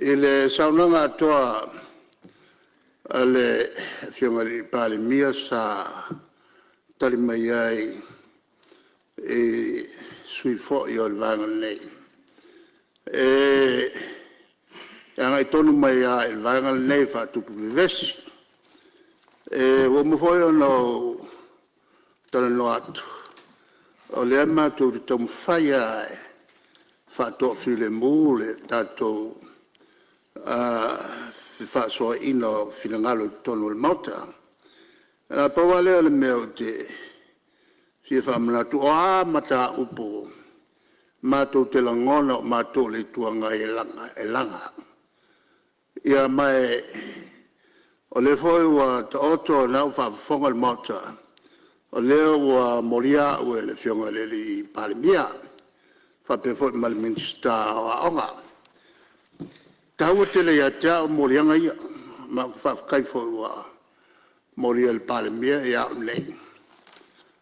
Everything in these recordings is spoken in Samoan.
I le saunoaga atoa a le Afioga i le Palemia sa tali mai ai i sui usufono foi o le Vaega nei, e agai tonu mai lava i le vaega lenei faatupu vevesi. Ua uma foi ona ou talanoa atu, o lea matou te taumafai lava e faatoafilemu le tatou fefaasoaaiga o finagalo i totonu o le Maota. Na o le pau lava lea o le mea ou te fia faamanatu, o a mataupu matou te lagona o matou o le Itu Agai e laga, ma o lea foi ua taoto o lena ua faafofoga le Maota, o lea ua molia au e le Afioga i le Palemia faapea foi ma le Minisita o Aoga. E taua tele ia te au moliaga ia, ma ou te faafetai foi ua molia e le Palemia au nei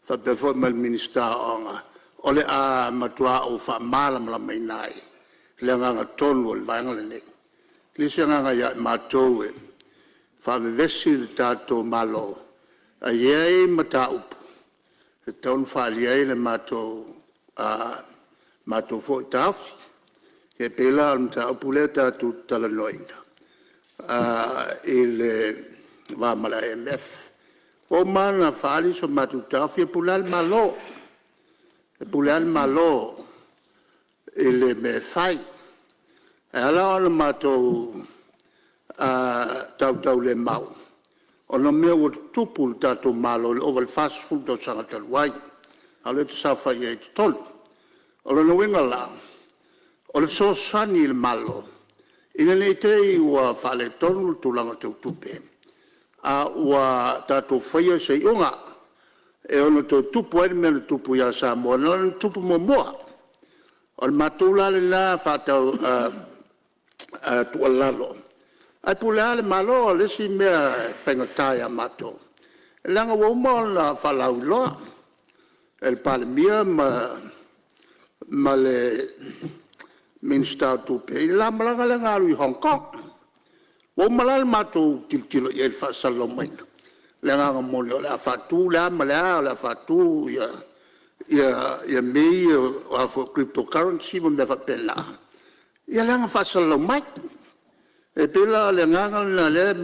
faapea foi ma le Minisita o Aoga, o le a matua ou faamalamalamaina ai le agaga tonu o le Vaega lenei. E leai se agaga ia i matou e faavevesi le tatou Malo, ae i ai mataupu e tatau ona faaalia ai le matou foi taofi. E pei la o le mataupu lea tatou te talanoaina i le va ma le IMF. Ua uma lava ona faaali so matou taofi, e pule lava le Malo, e pule lava le Malo i le mea e fai. E ala ona matou tautaulemau ona o mea ua tutupu i le tatou Malo i le ova i le 40 tausaga talu ai, a o lea ou te saofai ai i totonu. O lona uiga la, o le fesoasoani i le Malo ina ne i te i ua faaletonu le tulaga tau tupe, a ua tatou faia se iuga e ono toe tupu ai le mea na tupu ia Samoa na ona tupu muamua. O le matou la lena tuualalo, ae pule lava le Malo. O le isi mea e faigata ia matou, leaga ua uma ona faalauiloa e le Palemia ma le Minisita o Tupe i le la malaga lea na alu i Hong Kong. Ua uma la le matou tilotilo i ai i le faasalalau maiga le agaga moni o le a faatu le a ma le a, o le a faatu mea ia o cryptocurrency ma mea faapena, ia lea na faasalalau mai. E pei la o le agaga lena o lea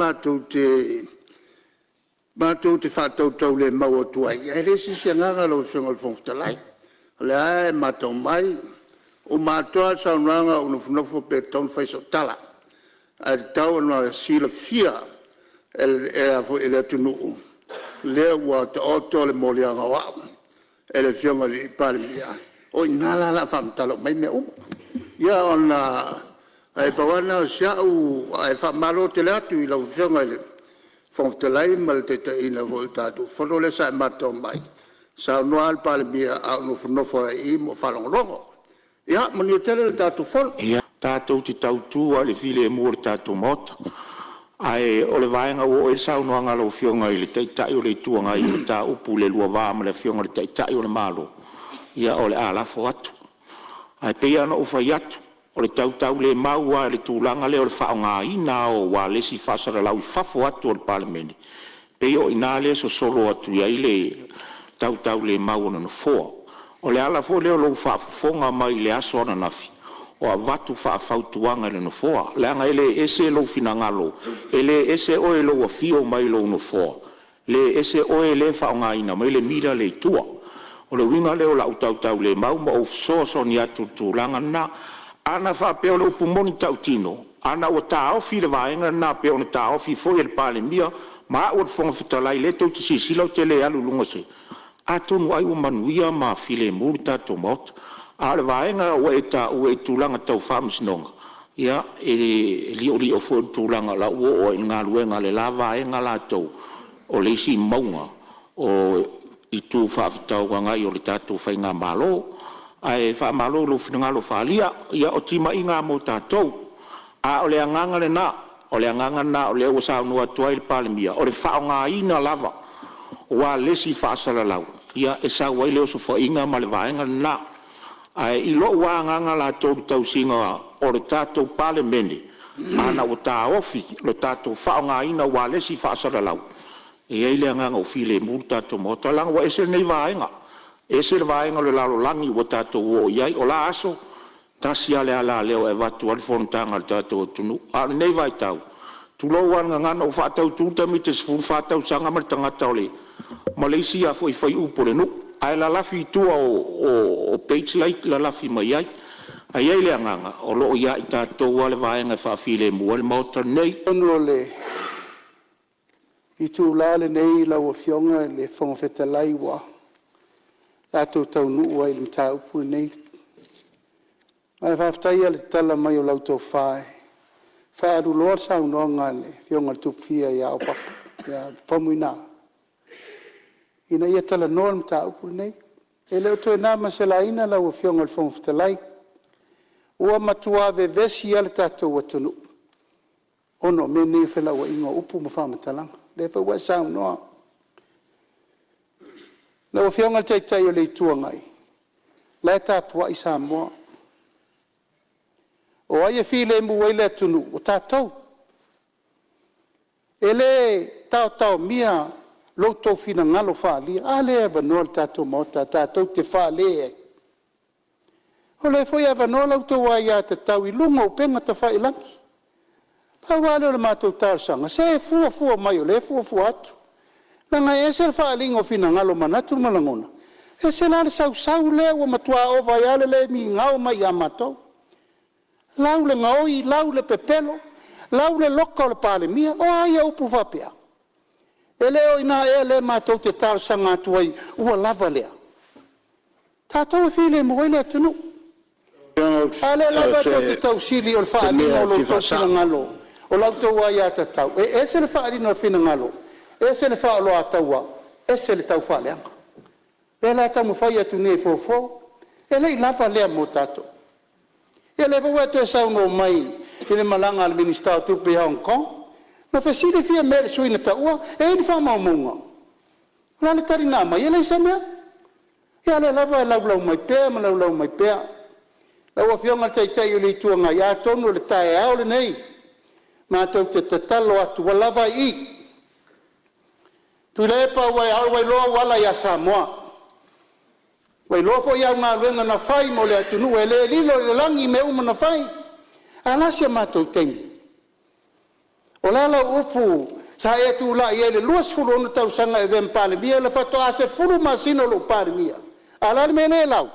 matou te faatautaulemau atu ai, ae leai se isi agaga lau Afioga i le Fofoga Fetalai. O lea lava e matau mai, uma atoa lava le saunoaga a o ou nofonofo pe tatau ona fai sau tala, ae tatau ona silafia e le atunuu lea ua taoto le moliaga o au e le Afioga i le Palemia. O i ina la o le a faamatala uma ai mea uma. Ia ona… Ae pau lava lena o si au… Ae faamalo tele atu i lau Afioga i le Fofoga Fetalai ma le taitaiina foi o le tatou Fono lea sa e matau mai, saunoa lava le Palemia ae ou nofonofo lava i i ma ou faalogologo. Ia manuia tele le tatou Fono. Ia, tatou te tautu lava i le filemu o le tatou Maota. Ae o le vaega ua oo i ai le saunoaga a lau Afioga i le Taitai o le Itu Agai i le mataupu i le lua va ma le Afioga i le Taitai o le Malo, ia o le a lafo atu. Ae pei lava ona ou fai atu, o le tautaulemau lava i le tulaga lea o le faaaogaina lava o ualesi faasalalau i fafo atu o le Palemene, e pei o i ina lea e sosolo atu ai le tautaulemau a le Nofoa. O le ala foi lea o lou faafofoga mai i le aso ananafi o avatu faafautuaga e le Nofoa, leaga e le ese lou finagalo, e le ese oe i lou afio mai lou nofoa, le ese oe lea e faaaogaina mai le mira lea i tua. O le uiga lea o lau tautaulemau ma ou fesoasoani atu i le tulaga lena. Ana faapea o le upu moni tautino, ana ua taofi le vaega lena e pei ona taofi foi e le Palemia ma au o le Fofoga Fetalai lea tou te silasila ou te le alu i luga o se… atonu ai ua manuia ma filemu le tatou Maota. A o le vaega ua e taua i tulaga tau faamasinoga, ia, e liolio foi i le tulaga o la ua oo i ai i le galuega a le la vaega latou, o le isi mauga o itu faafetauagai o le tatou faigamalo. Ae faamalo i lou finagalo faaalia. Ia o timaiga lava mo tatou. A o le agaga lena, o le agaga lena o lea ua saunoa atu ai le Palemia, o le faaaogaina lava o ualesi faasalalau e sau ai le osofaiga ma le vaega lena. Ae i lou lava agaga latou i le tausiga o le tatou Palemene, Ana ua taofi le tatou faaaogaina o ualesi faasalalau, e i ai le agaga ua filemu le tatou Maota, leaga ua ese lenei vaega, ese le vaega o le lalolagi ua tatou oo i ai. O la aso, e tasi lava le alaleo e avatu ai le fonotaga a le tatou atunuu, a o lenei vaitau, tulou lava le gagana, ua faatautu le tamaitiiti e 14 tausaga ma le tagata o le ma le isi faiupu a le nuu ae lalafi i tua o page la e lalafi mai ai. Ae i ai le agaga o lo o ia i tatou lava le vaega e faafilemu ai le Maota lenei. Atonu o le itula lenei lau Afioga i le Fofoga Fetalai ua tatou taunuu ai i le mataupu lenei. Ae faafetai lava i le tatala mai o lau tofa e faaaluloa le saunoaga a le Afioga i le Tupufia ia Opapa ia Faumuina, ina ia talanoa le mataupu lenei. E le o toe na ma se laina lau Afioga i le Fofoga Fetalai, ua matua vevesi lava le tatou atunuu ona o mea nei o felauaiga o upu ma faamatalaga. O lea foi ua e saunoa. Lau Afioga i le Taitai o le Itu Agai, o la e tapuai Samoa. O ai e filemu ai le atunuu? O tatou. E le taotaomia lo outou finagalo faaalia, a lea e avanoa le tatou Maota tatou te fale ai? O lea foi e avanoa la outou aiatatau i luga o upega tafailagi. Pau lava lea o le matou talosaga, se fuafua mai o lea e fuafua atu, leaga e ese le faaaliga o finagalo o manatu ma lagona, ese la le sausau lea ua matua ova ai lava le le migao mai ia matou. Lau le gaoi, lau le pepelo, lau le loka o le Palemia. O a ia upu faapea? E le o i ina ea lea matou te talosaga atu ai ua lava lea? Tatou e filemu ai le atunuu. A o lea lava tou te tausili o le faaaliga o lo O se mea e fia outou finagalo o la outou aiatatau, e ese le faaaliga o finagalo, ese le faaoloataua, ese le taufaaleaga. O lea la e taumafai atu nei e fofo, e le i lava lea mo tatou? Ia o lea foi ua e toe saunoa mai i le malaga a le Minisita o Tupe i Hong Kong. Na fesili Fiame i le sui na taua, e i ai ni faamaumauga? O le a le tali na aumai? E leai se mea. Ia a o lea lava e laulau mai pea ma laulau mai pea. Lau Afioga i le Taitai o le Itu Agai, atonu o le taeao lenei matou te tatalo atu ua lava ai i i. Tuilaepa ua iloa ou ala ia Samoa, ua iloa foi au galuega na fai mo le atunuu, e le lilo i le lagi mea uma na fai. Ae o le a si a matou taimi? O le a lau upu sa e tulai ai i le 26 tausaga e avea ma Palemia, o le faatoa 10 masina o lou Palemia, a o le a le mea lea e lau? O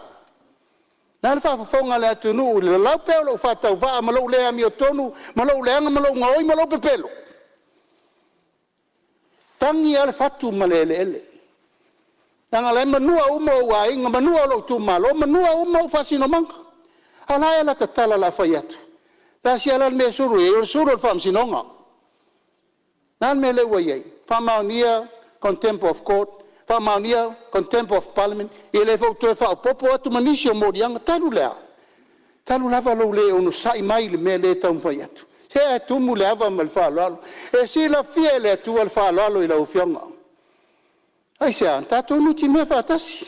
le a le faafofoga a le atunuu i le lalau pea o lou faatauvaa ma lou le amiotonu ma lou leaga ma lou gaoi ma lou pepelo? E tagi lava le fatu ma le eleele, leaga o la e manua uma ou aiga, manua lou itumalo, manua uma ou faasinomaga. A o le a ea lata tala o le a fai atu? E tasi lava la le mea e sulu i ai, o le sulu o le faamasinoga. O le a le mea lea ua i ai? Faamaonia contempt of court, faamaonia contempt of Parliament, ia o lea foi ua toe faaopoopo atu ma nisi o moliaga. Talu le a? Talu lava lou le onosai mai i le mea lea e taumafai atu. Se ae tumu le ava ma le faaaloalo. E silafia e le Atua le faaaloalo i lau Afioga. Aisea? Na tatou nutimea faatasi.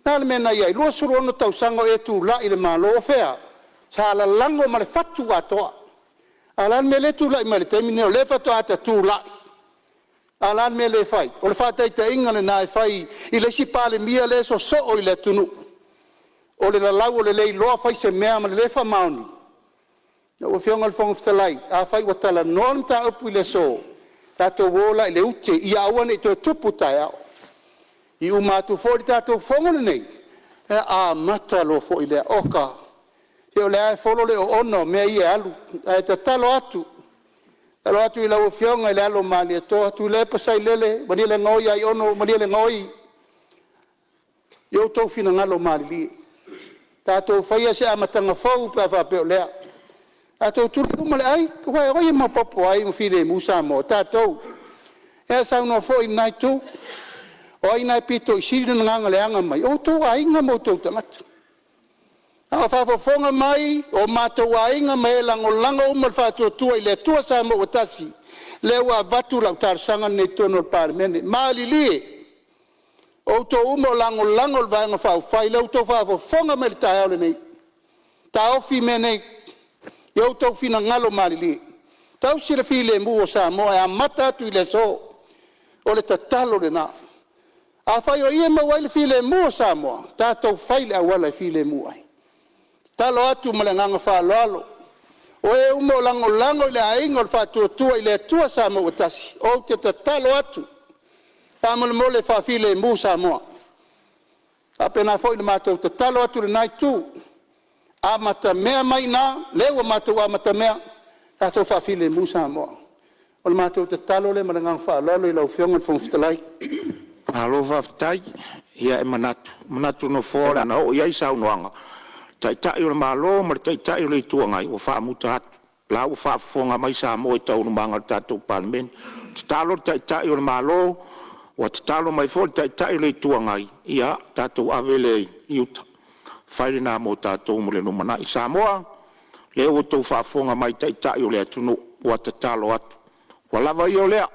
O le a le mea na i ai? 26 tausaga o e tulai i le Malo, o fea? Sa lalago ma le fatu atoa. A o le a le mea lea e tulai mai le taimi lenei? O lea faatoa ta tulai, a o le a le mea lea e fai? O le faataitaiga lena e fai i le isi Palemia lea e sosoo i le atunuu, o le lalau o le le iloa fai se mea ma le le faamaoni. Lau Afioga i le Fofoga Fetalai, afai ua talanoa le mataupu i le aso, tatou o la i le ute ia aua ne i toe tupu taeao. E uma atu foi le tatou fono lenei, ia amata loa foi lea. Oka, se o lea lava e folo le oona o mea ia e alu, ae tatalo atu, tatalo atu i lau Afioga i le alo o Malietoa, Tuilaepa Sailele malielegaoi Aiono malielegaoi, ia outou finagalo malilie tatou faia se amataga fou pe a faapea o lea. Tatou tuli i luma le ai, aua o ai e maopoopo ai ma filemu Samoa? O tatou. Ia e saunoa foi lena itu, o ai na e pito i sili lona gagaleaga mai? O outou aiga ma outou tagata. A o faafofoga mai o matou aiga ma e lagolago uma le Faatuatua i le Atua Samoa ua Tasi, lea ua avatu lau talosaga lenei i totonu o le Palemene. Malilie outou uma o lagolago i le Vaega Faaupufai, la outou faafofoga mai i le taeao lenei, taofi mea nei, Ia outou finagalo malilie, tausi le filemu o Samoa e amata atu i le aso. O le tatalo lena. Afai o i e maua ai le filemu o Samoa, tatou fai le auala e filemu ai. E tatalo atu ma le agaga faaaloalo, o e uma o lagolago i le Aiga o le Faatuatua i le Atua Samoa ua Tasi, ou te tatalo atu, faamolemole faafilemu Samoa. E faapena foi ona matou tatalo atu i lena Itu, amatamea mai i ina, lea ua matou amatamea, tatou faafilemu Samoa. O le matou tatalo lea ma le agaga faaaloalo i lau Afioga i le Fofoga Fetalai. Malo faafetai. Ia e manatu, e manatu le Nofoa o le a oo i ai saunoaga a le Taitai o le Malo ma le Taitai o le Itu Agai, ua faamuta atu. O la ua faafofoga mai Samoa i taualumaga o le tatou Palemene. Tatalo le Taitai o le Malo, ua tatalo mai foi le Taitai o le Itu Agai, ia tatou ave lea i uta, fai lena mo tatou mo le lumanai. Samoa, o lea ua outou faafofoga mai i Taitai o le atunuu ua tatalo atu, ua lava ia o lea.